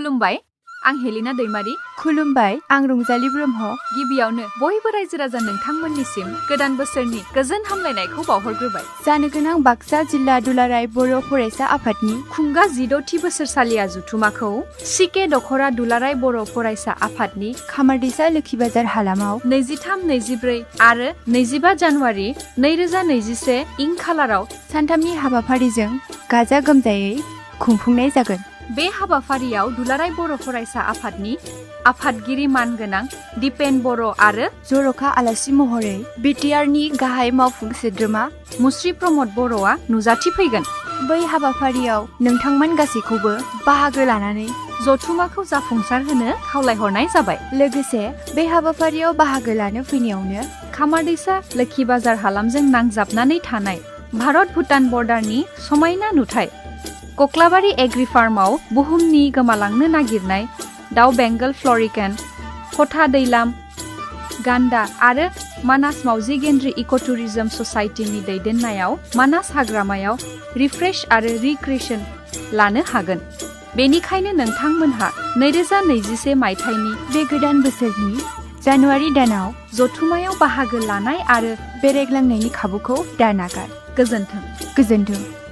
खुलुमबाय आं हेलिना दैमारी खुलुमबाय आं रंजाली ब्रह्म गिबियावनो बयबो रायजो राजा नोंथांमोननिसिम गोदान बोसोरनि गोजोन हामलायनायखौ बावहरग्रोबाय जानो गोनां बाक्सा जिल्ला दुलाराय बर' फरायसा आफादनि खुंगा 16थि बोसोरसालिया जथुमाखौ सिके दखरा दुलाराय बर' फरायसा आफादनि खामारदैसा लोखि बाजार हालामाव 23, 24 आरो 25 जानुवारि 2021 इं खालाराव सानथामनि हाबाफारिजों गाजा गोमजायै खुंफुंनाय जागोन। बे हाबाफारियाव दुलाराय बर' फरायसा आफादनि आफादगिरि मानगोनां दिपेन बर' आरो जर'खा आलासि महरै बिटिआरनि गाहाय मावफुं सोद्रोमा मुस्रि प्रमद बर'आ नुजाथिफैगोन। बै हाबाफारियाव नोंथांमोन गासैखौबो बाहागो लानानै जथुमाखौ जाफुंसार होनो खावलायहरनाय जाबाय। लोगोसे बे हाबाफारियाव बाहागो लानो फैनायावनो खामारदैसा लोखि बाजार हालामजों नांजाबनानै थानाय भारत भुटान बर्डारनि समायना नुथाय कक्लाबारि एग्रि फार्माव बुहुमनि गोमालांनो नागिरनाय दाउ बेंगल फ्लरिकेन, खथा दैलाम, गान्दा आरो मानास मावजि गेन्द्रि इक' टुरिजम ससाइटिनि दैदेननायाव मानास हाग्रामायाव रिफ्रेश आरो रिक्रिएशन लानो हागोन। बेनिखायनो नोंथांमोनहा 2021 मायथाइनि बे गोदान बोसोरनि जानुवारि दानाव जथुमायाव बाहागो लानाय आरो बेरायग्लांनायनि खाबुखौ दानागार। गोजोन्थों। गोजोन्थों।